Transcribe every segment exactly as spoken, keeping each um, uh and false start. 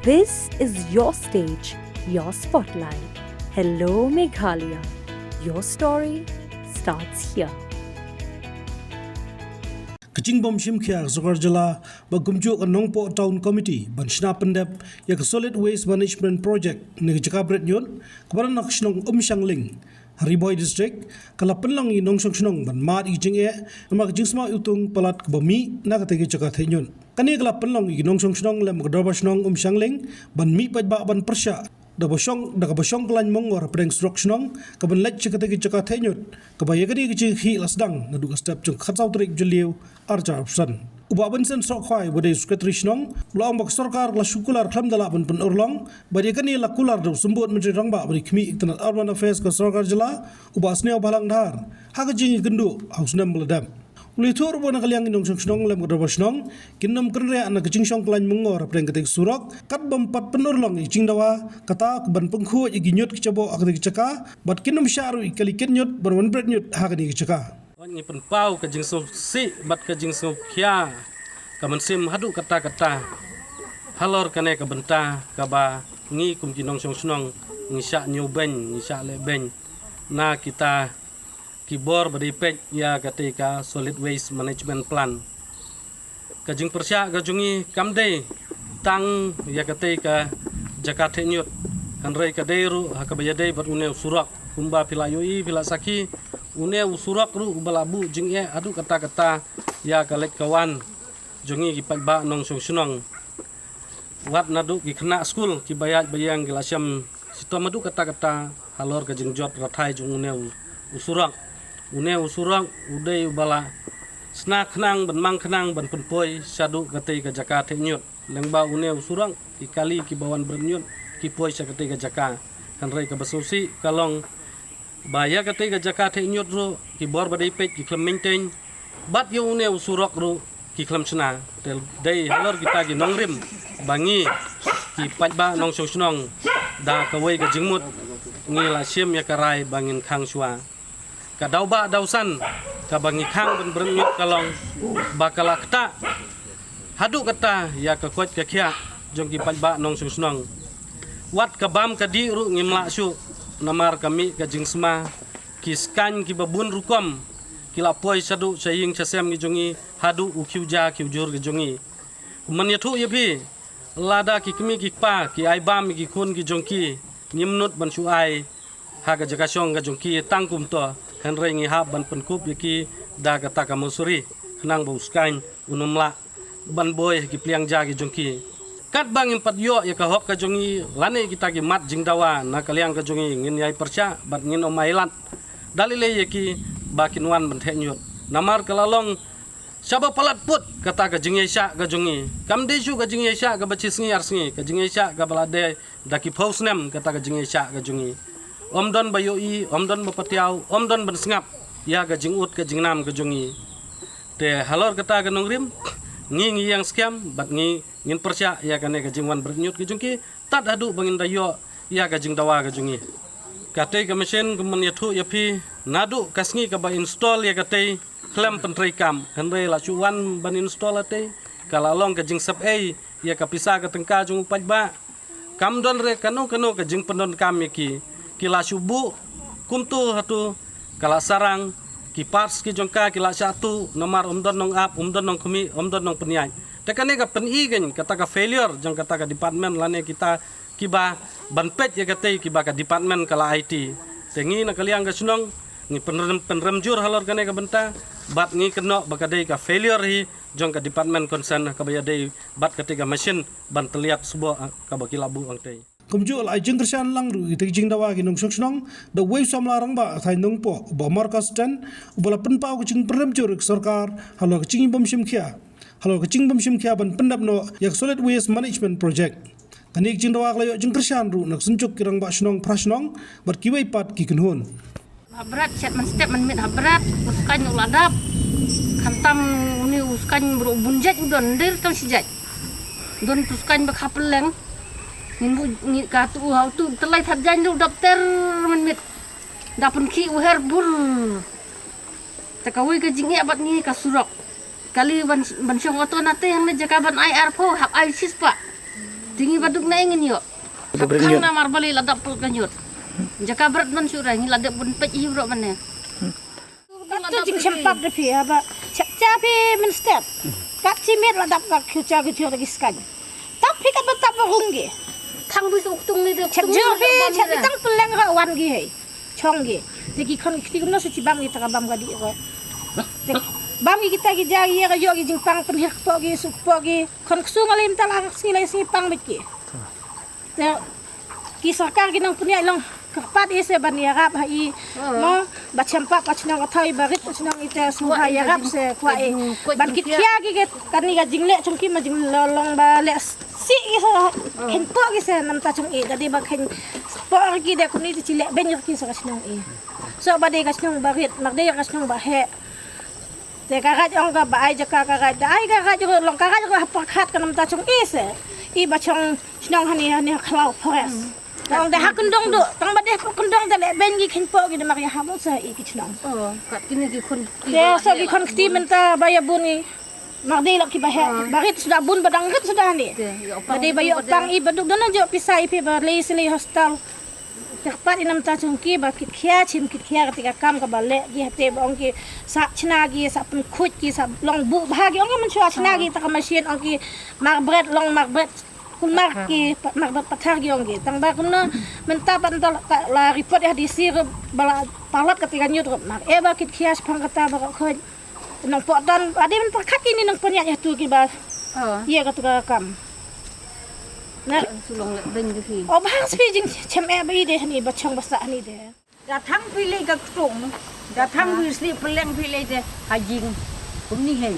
This is your stage, your spotlight. Hello Meghalaya. Your story starts here. Ka jingbym shim khia ka sorkar jylla bad kumjuh ka Nongpoh Town Committee ban shna pyndep ïa ka Solid Waste Management Project ne ka jaka bret ñiut kaba don ha ka shnong Umshangling ha Ri Bhoi District ka la pynlong ïa ki nongshong shnong ban mad ïa ki jingeh namar ka jingsma iwtung palat kaba mih na katei ka jaka theh ñiut. Kane ka la pynlong ïa ki nongshong shnong lem ka dorbar shnong Umshangling ban mih paidbah ban pyrshah da kaba shong da kaba shong ka lain mongor hapdeng surok shnong kaban leit sha katei ka jaka theh ñiut kaba ïa kane ka jingkhih la sdang naduh ka step jong ka khatsaw tarik Jylliew arhajar arphew san. U Bah Vincent Sohkhwai uba dei u Secretary shnong u la ong ba ka sorkar ka la shu kular khlem da lah ban pynurlong bad ïa kane la kular da u Symbud Myntri Rangbah ba dei khmih ka tnat Urban Affairs ka sorkar jylla u Bah Sniawbhalang Dhar ha ka jingïakynduh ha u snem ba la dep. U la ïathuh ruh ba na ka liang ki nongshong shnong lem ka dorbar shnong kin ym kynriah na ka jingshong ka lain mongor hapdeng katei ka surok katba ym pat pynurlong ïa ka jingdawa kata ka ban pynkhuid ïa ki ñiut ki jaboh ha katei ka jaka bad kin ym shah ruh ïa ki kali kit ñiut ban wan bret ñiut ha kane ka jaka. Ngi pynpaw ka jingsngewsih bad ka jingsngewkhia ka mynsiem haduh katta katta halor kane ka bynta kaba ngi kum ki nongshong shnong ngi shah ñiewbeiñ ngi shah lehbeiñ na kita ki bor ba dei peit ïa katei ka Solid Waste Management Plan. Ka jingpyrshah ka jong ngi kam dei tang ïa katei ka jaka theh ñiut hynrei ka dei ruh ha kaba ïadei bad une u surok kumba phi la ïohi phi la sakhi une u surok ruh uba la buh jingeh haduh katta katta ïa ka leit ka wan jong ngi ki paidbah nongshong shnong. Wat naduh ki khynnah skul kiba ïaid ba ïeng ki la shem shitom haduh katta katta halor ka jingjot rathai jong une u surok. Une u surok u dei uba la sna khnang ban mang khnang ban pynpoi shaduh katei ka jaka theh ñiut. Lyngba une u surok ki kali kiba wan bret ñiut ki poi sha katei ka jaka. Hynrei kaba sngewsih ka long ba ïa katei ka jaka theh ñiut ruh ki bor ba dei peit ki khlem maintain bad ïa une u surok ruh ki khlem shna. Te dei halor kita ki nongrim ba ngi ki paidbah nongshong shnong da kawei ka jingmut ngi la shim ïa ka rai ba ngin khang shuwa. Ka daw ba daw san kaba ngi khang ban bret ñiut ka long ba ka la ktah haduh katta ïa ka koit ka khiah jong ki paidbah nongshong shnong. Wat ka bam ka dih ruh ngim lah shuh namar ka mih ka jingsma ki skaiñ kiba bun rukom ki la poi shaduh sha ïing sha sem ki jong ngi haduh u khiew ja khiew jur ki jong ngi. Kumban ïathuh ïa phi lada ki kmie ki kpa ki ai bam ïa ki khun ki jong ki ngim nud ban shu ai ha ka jaka shong ka jong ki tang kumto hynrei ngi hap ban pynkup ïa ki da kata ka mosuri khnang ba u skaiñ un ym lah ban boi ha ki pliang ja ki jong ki. Katba ngim pat ïoh ïa ka hok ka jong ngi lane kita ki mat jingdawa na ka liang ka jong ngi ngin ïai pyrshah bad ngin ym ailad da lei lei ïa ki ba kin wan ban theh ñiut namar ka la long shaba palat put kata ka jingïaishah ka jong ngi. Kam dei shuh ka jingïaishah kaba shi sngi ar sngi ka jingïaishah kaba la dei da ki phew snem kata ka jingïaishah ka jong ngi. Ym don ba ïohi ym don ba patiaw ym don ban sngap ïa ka jingud ka jingnam ka jong ngi. Te halor kata ka nongrim ngi ngi ïeng skhem bad ngi ngin pyrshah ïa kane ka jingwan bret ñiut ka jong ki tad haduh ba ngin da ïoh ïa ka jingdawa ka jong ngi. Katei ka machine kumban ïathuh ïa phi naduh ka sngi kaba install ïa katei khlem pyntreikam hynrei la shu wan ban install katei ka la long ka jingsep ei ïa ka pisa ka tyngka jong u paidbah. Kam don re kano kano ka jingpyndonkam ïa ki ki la shu buh kumto hato ka la sarang ki parts ki jong ka ki la shah tuh namar ym don nong ap ym don nong khmih ym don nong pynïaid. Te kane ka pyni kein kata ka failure jong kata ka department lane kita kiba ban peit ïa katei kiba ka department ka la aiti. Te ngi na ka liang ka shnong ngi pynrem pynrem jur halor kane ka bynta bad ngi kynnoh ba ka dei ka failure hi jong ka department concern kaba ïadei bad katei ka machine ban tylliat sboh kaba ki la buh hangtei. Kumjuh la ai jingkyrshan lang ruh ïa katei ka jingdawa ki nongshong shnong da uwei u samla rangbah ka thaiñ Nongpoh u Bah Marcus Ten uba la pynpaw ka jingpynrem jur ïa ka sorkar halor ka jingbym shim khia halor ka jingbym shim khia ban pyndep noh ïa ka Solid Waste Management Project. Kane ka jingdawa ka la ïoh jingkyrshan ruh na ka synjuk ki rangbah shnong phra shnong bad kiwei pat ki kynhun. Hapdeng shet mynstep mynmiet hapdeng u skaiñ u la dap. Khamtam une u skaiñ bro bun jait u don der tang shi jait. Don tu skaiñ ba khapel leng. Ngin bu ngi ka tu hau tu telai thap jaiñ u dap ter mynmiet. Da pynkhih u her bur. Te kawei ka jingeh bad ngi ka surok. Kali ban ban shong auto nate hangne jaka ban ai arphew hap ai shispah. Te ngi ba duk na ing ngi ïoh. Ba bret khang ñiut. Namar balei la dap pyrkhat ñiut. Jaka bret man shu ra ngi la dep bun peit hi bro man ne. Kat tu jingshempak da phi haba chak cha phi mynstep. Kat chi miet la dap ka khiew cha ki jor ki skan. Tap phi kat ba tap ba rung gi. Thang bi suk tung ni de. Chak jor phi chak phi tang peleng ra wan gi hei. Chong gi. Te ki khon ki kti kumno sa chi bam gi ta ka bam ka di ko. Te bam gi kita ki ja gi ya ka yo gi jingpang pynhir kpoh gi suk kpoh gi. Khon ksu nga lei mynta la sngi lei sngi pang bit ki. Te ki sorkar ki nang pynïaid long kyrpad i se ban ïarap ha i. Mo ba chempak ka chnong ka thoi ba rit ka chnong i te sngewbha ïarap se kwah i ban kit khia ki ke kani ka jingleh chung ki ma jinglong ba leh si i se khein poh ki se namta chung i da dei ba khein poh ki de kuni te chi leh beiñ ki se ka chnong i. So ba dei ka chnong ba rit mar dei ka chnong ba heh. Te ka raj ong ka ba ai jaka ka raj da ai ka raj ro long ka raj ro ha pyrkhat ka namta chung i se. I ba chong chnong hani hani ha Khlaw forest. Ong da ha kyndong do tang ba deh kyndong da le ben gi khin po gi da mar ya ha mo sa i ki chnong. Oh, kat kini ki khun. Te so ki khon kti mynta ba ya bun i. Mar dei lok ki ba he ba rit suda bun ba dang rit suda hani. Ba dei ba yo pang i ba duk dana jo pisa i phi ba lei sili hostel. Te kpat i namta chung ki ba kit khia chim kit khia ka te ka kam ka ba leh ki hate ba ong ki sa chna ki sa pynkhuid ki sa long bu bha ki ong ki mynshuwa chna ki ta ka machine ong ki mar bret long mar bret kun mar ki mar bret pathar ki ong ki tang ba kun na mynta ban ta la report ya D C rup ba la palat ka te ka ñiut rup mar e ba kit khia shipang kata ba ka khuid. Nang pok don ade men pyrkhat kini nang pynïaid ha tu ki ba. Oh. Ïa ka tu ka kam. Na. Su long leh beiñ ki phi. Oh ba spi jing chem e ba i de hani ba chong ba sa hani de. Da thang phi lei ka ktung. Da thang phi sli peleng phi lei de ha jing. Kumni hei.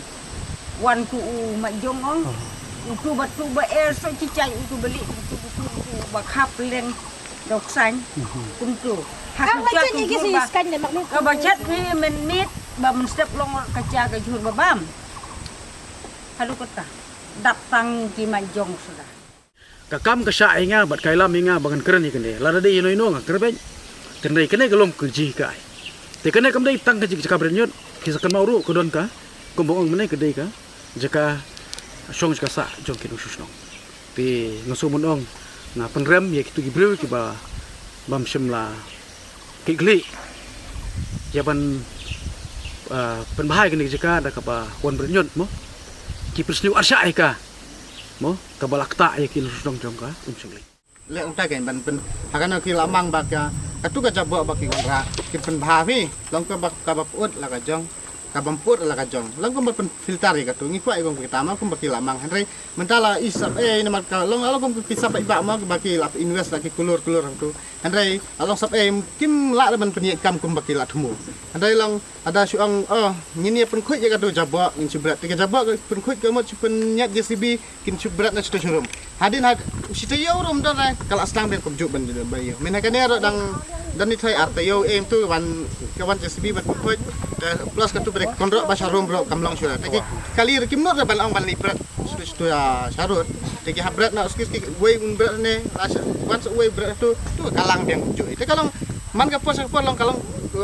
Wan ku u ma jong ong. U tu ba tu ba er so chi chai u tu ba li u tu ba tu u tu ba khap peleng. Dok sain. Kumtu. Ha ka cha ka jhur ba. Ka ba chat ni men mit ba men step long ka cha ka jhur ba bam. Halu kata. Dap tang ki ma jong suda. Ka kam ka sha ai nga bad kai lam nga ba kan kren ni kene. Lada dei ino ino nga kren. Kene kene ka lom ka ji ka ai. Te kene kam dei tang ka ji ka bret ñiut. Ki sa kan mau ru ka don ka. Kum bong mene ka dei ka. Jaka shong jaka sa jong ki nong shu shnong. Te nga shu mon ong nga pynrem ïa kitu ki briew kiba bam shim la ki kli ïa ban pynbha ïa kane ka jaka da kaba wan bret ñiut mo ki pynsniew arshah ïa ka mo kaba la ktah ïa ki nong shu shnong jong ka um shong lei. Leh ong ta kein ban pyn ha kano ki la mang ba ka katu ka jaboh ba ki wanrah ki pynbha phi long ka ba ka ba put la ka jong ka bam put la ka jong long ka ba pyn filter ïa katu ngi kwah ïa kong kita ma kum ba ki la mang hynrei mynta la i sap ei namar ka long la kum ki sap ei ba ma ba ki la invest la ki kulur kulur hangtu hynrei la long sap ei kim lah ban pynïaid kam kum ba ki la thmu hynrei long Ada shu ong oh ngin ïa pynkhuid ïa katu jaboh ngin shu bret. Te ka jaboh ka pynkhuid ka mut shu pynïaid J C B kin shu bret na shu shu rum. Hadien ha shu taïew rum don ai ka la sdang ben kumjuh ban ba ïew. Mynta kane ruh dang don ni thoi ar taïew em tu wan ka wan J C B ban pynkhuid. Te plus katu bret kon ruh ba sha rum ruh kam long shu. Te ki kali ruh kim nud ruh ban ong ban li bret. Shu shu ya sharut. Te ki ha bret na uskis ki wei un bret ne la sha wan sa wei bret tu tu ka lang biang kumjuh. Te ka long man ka por sha ka por long ka long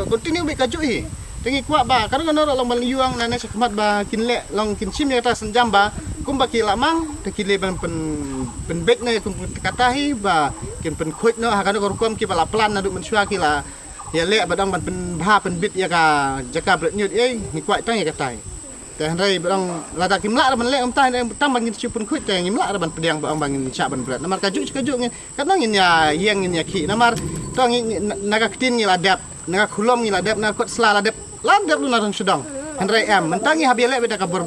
continue beit ka juh hi. Te ngi kwah ba ka ruh ka nor long ban ïuang na ne shakhmat ba kin leh long kin shim ïa kata synjam ba kumba ki la mang te ki leh ban pyn pynbeit na kum kata hi ba kin pynkhuid noh ha ka nor ka rukom ki ba la plan naduh mynshuwa ki la ïa leh ba dang ban pynbha pynbit ïa ka jaka bret ñiut ei ngi kwah tang ïa kata hi. Te hynrei ba dang lada kim lah ban leh um ta hynrei tam ba ngin shu pynkhuid te ngim lah ban pdiang ba ong ba ngin shah ban bret namar ka juh ka juh ngin Katno ngin ïa ïeng ngin ïa khih namar to ngi na ka ktien ngi la dep na ka khulom ngi la dep na ka kot sla la dep la dep lu na rong sdang. Hynrei em mynta ngi hap ïa leh beit da ka bor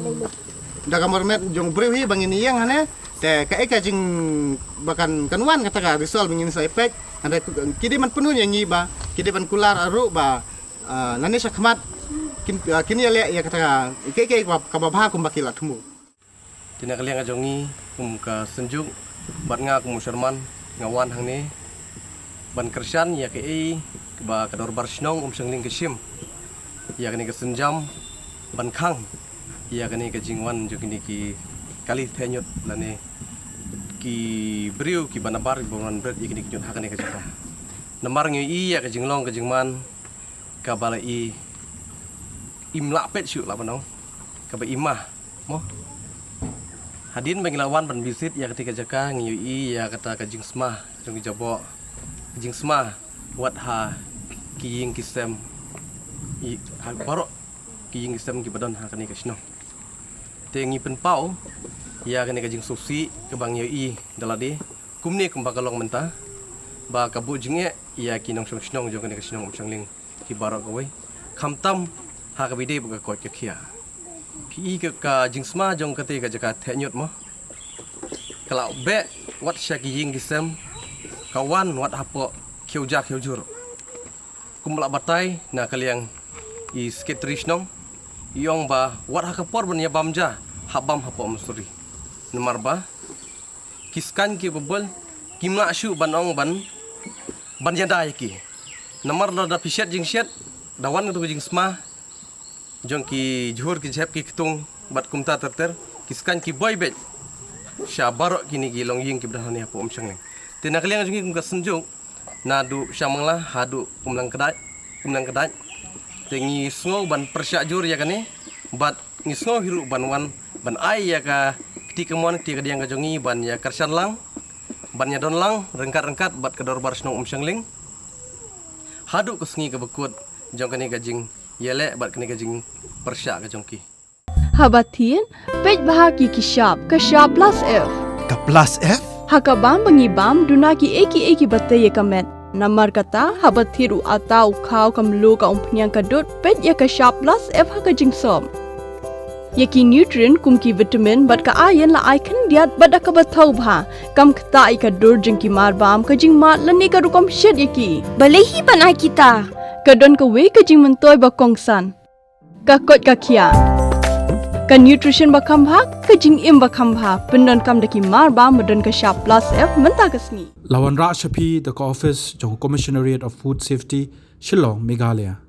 da ka mormet jong briew hi ba ngin ïeng hane te kaei ka jing ba kan kan wan kata ka result ba ngin sa epek hynrei ki dei ban pynun ïa ngi ba ki dei ban kular ruh ba lane shakhmat kin kin ïa leh ïa kata ka kaei kaei kaba bha kumba ki la thmu. Te na ka liang ka jong ngi kum ka Synjuk bad nga kum u Sherman nga wan hangne ban kyrshan ïa kaei kaba ka dorbar shnong Umshangling ka shim ïa kane ka synjam ban khang ïa kane ka jingwan jong kine ki kali theh ñiut lane ki briew kiba nabar kiba wan bret ïa kine ki ñiut ha kane ka jaka. Namar ngi ïohi ïa ka jinglong ka jingman kaba la i im lah peit shuh lah ban ong kaba i mah mo. Hadien ba ngi la wan ban visit ïa katei ka jaka, ngi ïohi ïa kata ka jingsma jong ki jaboh, ka jingsma wat ha ki ïing ki sem, i ha baroh ki ïing ki sem kiba don ha kane ka shnong. Te ngi pynpaw ïa kane ka jingsngewsih kaba ngi ïohi da lade, kumne kumba ka long mynta, ba ka buh jingeh ïa ki nongshong shnong jong kane ka shnong Umshangling ki baroh kawei, khamtam ha kaba ïadei bad ka koit ka khiah. Phi i ka, ka jingsma jong katei ka jaka theh ñiut mo, ka la beh wat sha ki ïing ki sem, ka wan wat hapoh khiew ja khiew jur. Kumba la batai na ka liang i secretary shnong, i ong ba wat ha ka por ban ïa bam ja, hap bam hapoh mosari. Namar ba ki skaiñ kiba bul kim lah shuh ban ong ban, ban ïada ïa ki. Namar lada phi shet jingshet, da wan katu ka jingsma jong ki jhur ki jhep ki ktung bad kumta ter ter, ki skaiñ ki boi beit sha baroh kine ki longïing kiba don hangne hapoh Umshangling. Te na ka liang jong ngi kum ka Synjuk, naduh Shyamangla haduh Umlang Kdait, Umlang Kdait, te ngi sngew ban pyrshah jur ïa kane, bad ngi sngew hi ruh ban wan ban ai ïa ka kti kamon kti kadiang ka jong ngi ban ïa kyrshan lang, ban ïa don lang ryngkat ryngkat bad ka dorbar shnong Umshangling haduh ka sngi kaba kut jong kane ka jingïaleh bad kane ka jingpyrshah ka jong ki. Haba thied, peit bha ki ki shap, ka shap plus F. Ka plus F? Ha ka bam ba ngi bam, duna ki ei ki ei kiba tei ïa ka met. Namar kata, haba thied u atta u khaw ka mluh ka umphniang ka dud, peit ïa ka shap plus F ha ka jingsop. Ïa ki nutrient kum ki vitamin bad ka iron la ai khyndiat bad da kaba thaw bha, kam ktah ïa ka dur jong ki mar bam, ka jingmad lane ka rukom shet ïa ki. Balei hi ban ai kita? Ka don kawei ka jingmyntoi ba kongsan. Ka koit ka khiah. Ka nutrition ba kham bha, ka jingim ba kham bha, pyndonkam da ki mar bam ba don ka shap plus F mynta ka sngi. La wanrah sha phi da ka office jong Commissionerate of Food Safety, Shillong, Meghalaya.